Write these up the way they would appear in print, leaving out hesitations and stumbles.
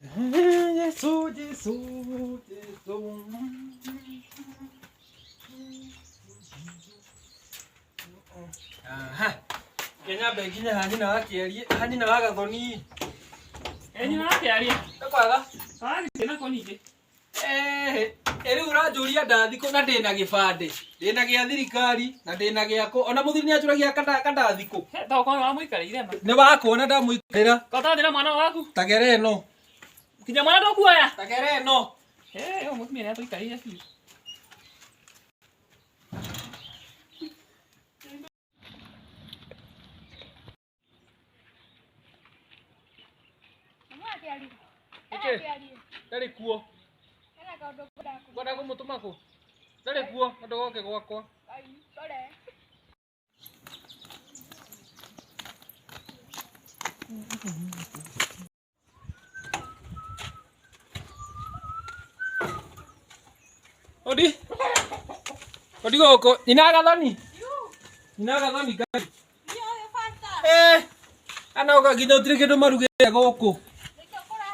Jesu, Jesu, Jesu. Aha. Kenya nginya ha nyina wa kĩarie, ha nyina wa Gathoni. Eh, nyina wa kĩarie. Ndakwaga. Wathiĩ nako ningĩ. Eh, rĩu ũranjũria ndathikũ na ndĩna gĩbandĩ. Ndĩna gĩa thirikari na ndĩna gĩakwa. Ona mũthuri nĩ anjũragia kandathikũ. He, ta ũkorwo wamũikarĩire ma. Nĩ wakuona ndamũikarĩra. Ko ũtathiĩ na mwana waku? Tagera ĩno. Nginya mwana ndũkuoya? Tagera ĩno. Eh, ũyũ mũtumia nĩ atũikarĩire biũ. Ndarĩ kuo. Ngwenda kũmũtũma kũ? Ndarĩ kuo, na ndũgoke gwakwa. Odi. Odi gũkũ. Nyina Gathoni. Nyina Gathoni Ngai. Eh. Ana ũka nginya gũtirĩ kĩndũ marugĩte gũkũ.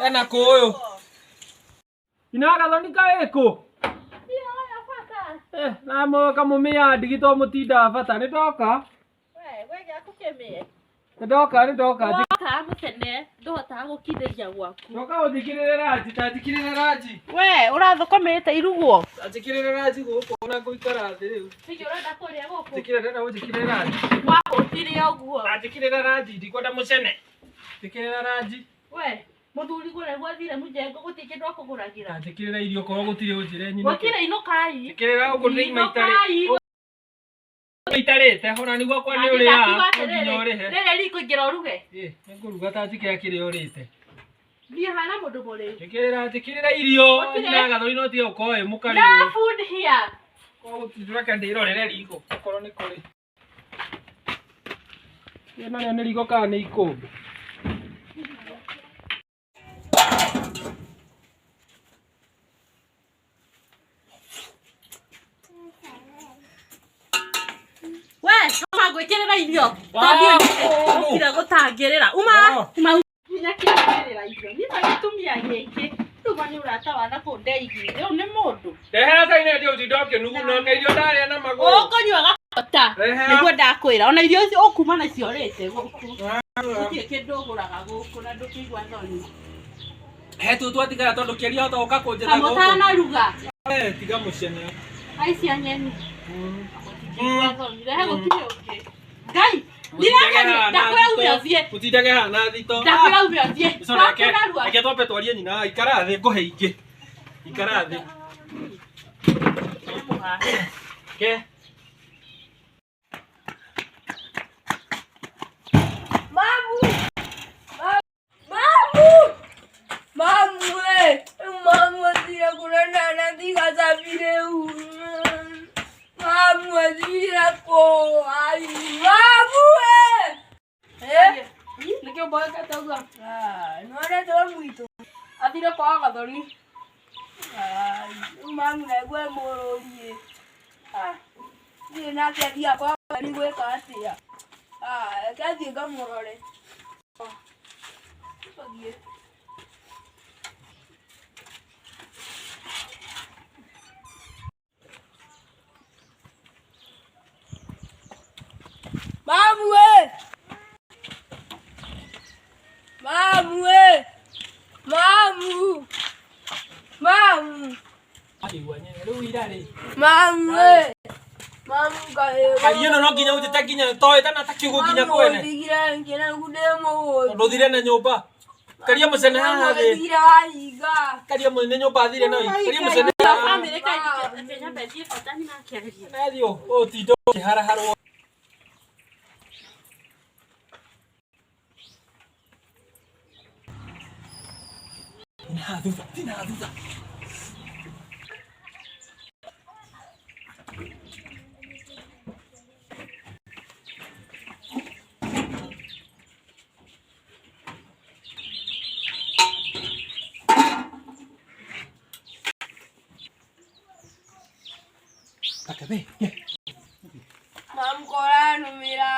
Ena kũ ũyũ. Nyina Gathoni kaĩ ĩkũ? Eh, na kamũmĩa ndigi to mũtindaga bata. Nĩ ndoka. Nĩ ndoka, nĩ ndoka. Woka mũtene ndũhotaga gũkindĩria gwaku. Ndoka ũnjĩkĩrĩre ranji, ta njĩkĩrĩre ranji. We ũrathũkũmĩte irugwo. Ta njĩkĩrĩre ranji gũkũ ona ngũikara thĩ rĩu. Nĩkĩ ũrenda kũrĩa gũkũ? Njĩkĩrĩre, ndĩrenda ũnjĩkĩrĩre ranji. Wahũtire ũguo. Ta njĩkĩrĩre ranji, ndikwenda mũcene. Njĩkĩrĩra ranji. We mũthuri gũrĩa gwathire mũjengo gũtirĩ kĩndũ akũgũragĩra. Ta njĩkĩrĩra irio korwo gũtirĩ ũnjĩre nyinũke. Gũtirĩ inũkai. Njĩkĩrĩra ũguo ndĩima itarĩ. Inũkai. Itarĩte ona nĩguo kwa nĩ ũrĩaga no nginya ũrĩhe. Rĩrĩ riko ingĩra ũruge. Ĩ, nĩngũruga ta njĩkĩra kĩrĩa ũrĩte. Niĩ hana mũndũ mũrĩu. Njĩkĩrĩra njĩkĩrĩra irio. Gũtirĩ. Nyina Gathoni no tiga gũkorwo wĩ mũkarĩ. No food here. Korwo gũtirĩ reke ndĩrorere riko okorwo nĩ kũrĩ. Ĩno nayo nĩ riko kana nĩ ikũmbĩ? We, kama ngwĩkĩrĩra irio. Tondũ ũkire gũtangĩrĩra. Uma, uma nginya kĩrĩra irio. Niĩ ta gĩtumia gĩkĩ. Rĩu nĩ ũrata wa nakũu ndeigire. Rĩu nĩ mũndũ. Rehera cai na ndio ũtinde ũkĩnuguna irio ndarĩa na magũrũ. Ũkũnyua gakota. Rehera. Nĩguo ndakwĩra. Ona irio icio ũkuma nacio ũrĩte gũkũ. Gũtirĩ kĩndũ ũgũraga gũkũ na ndũkĩigua thoni. He tu twatigara tondũ kĩaria hota gũka kũnjetha gũkũ. Kamũtanaruga. Eh, tiga mũcene. Aicia nyeni. Ndũkĩigua thoni. Rehe gũtirĩ ũngĩ. Ngai, ndirageria. Ndakwĩra ume ũthiĩ. Mũtindage haha na thito. Ndakwĩra ume ũthiĩ. Ico reke Ndakwĩra rua. reke twambe twarie nyina ikara thĩ ngũhe ingĩ. Ikara thĩ. Ke. Mamu! Mamu! Mamu we! Mamu athire kũrĩa ndanatiga cabi rĩu. Mamu athire kũ? Ai, Mamu we! Eh? Nĩkĩ ũmboekete ũguo? Ah, nĩwonete we mwitũ? Athire kwa Gathoni. Ai, rĩu mamu naigua mũrũrie. Ah, ndiũĩ nake athiaga kwa Gathoni gwĩka atĩa. Ah, reke thiĩ ngamũrore. Tũthiĩ. Mamu we! Mamu we! Mamu! Mamu! Rĩu ira rĩ. Mamu we! Mamu kaĩ. Karia ĩno no nginya ũnjĩte nginya toĩ tana ta kiugo nginya kwene. Ndigire ngĩna ngude mũgũnda. Tondũ ũthire na nyũmba. Karia mũcene haha thĩ. Ndigire wahinga. Karia mũcene nyũmba athire nayo. Karia mũcene. Bamĩrĩ kaingĩ Kenya mbethi bata nyina akĩaria. Nathiĩ ũtinde ũkĩharaharwo. Tina thutha, tina thutha. Akabe. Mamu koranumĩra.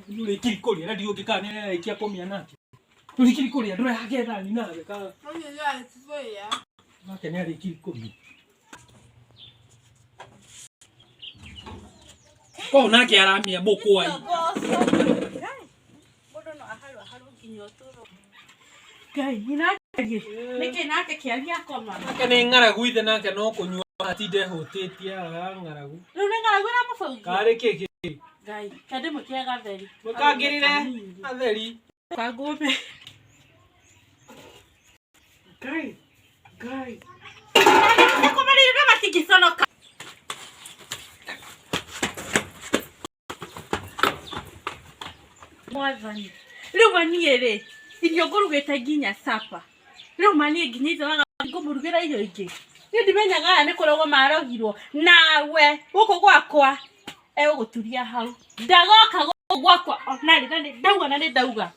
Ndũrĩkiri kũrĩa na ndiũngĩ kana nĩararĩkia kũmĩa nake. Ndũrĩkiri kũrĩa ndũragetha ni nawe ka. Nake nĩarĩkiri kũmĩa. Kũu nake aramĩa mũkwai. Mũndũ no aharwo aharwo nginya ũtũro. Ngai, nyina ngerie. Nĩkĩ nake kĩaria akoma? Nake nĩ ng'aragu ithe nake no kũnyua atinde hũtĩtie aga ng'aragu. Rĩu nĩ ng'aragu ĩramũbũgia. Karĩ kĩ kĩ? Ngai, kende mũkĩe gatheri. Mũkangĩrĩre atheri. Kangũme. Ngai. Ngai. Nĩkũmarĩire matingĩconoka. Mwathani. Rĩu maniĩ rĩ, irio ngũrugĩte nginya sapa. Rĩu maniĩ nginya ithe waga ngũmũrugĩra irio ingĩ. Niĩ ndimenyaga aya nĩ kũrogwo marogirwo. Nawe gũkũ gwakwa egũgũturia hau. Ndagoka gũkũ gwakwa ona rĩ na nĩ ndauga na nĩ ndauga.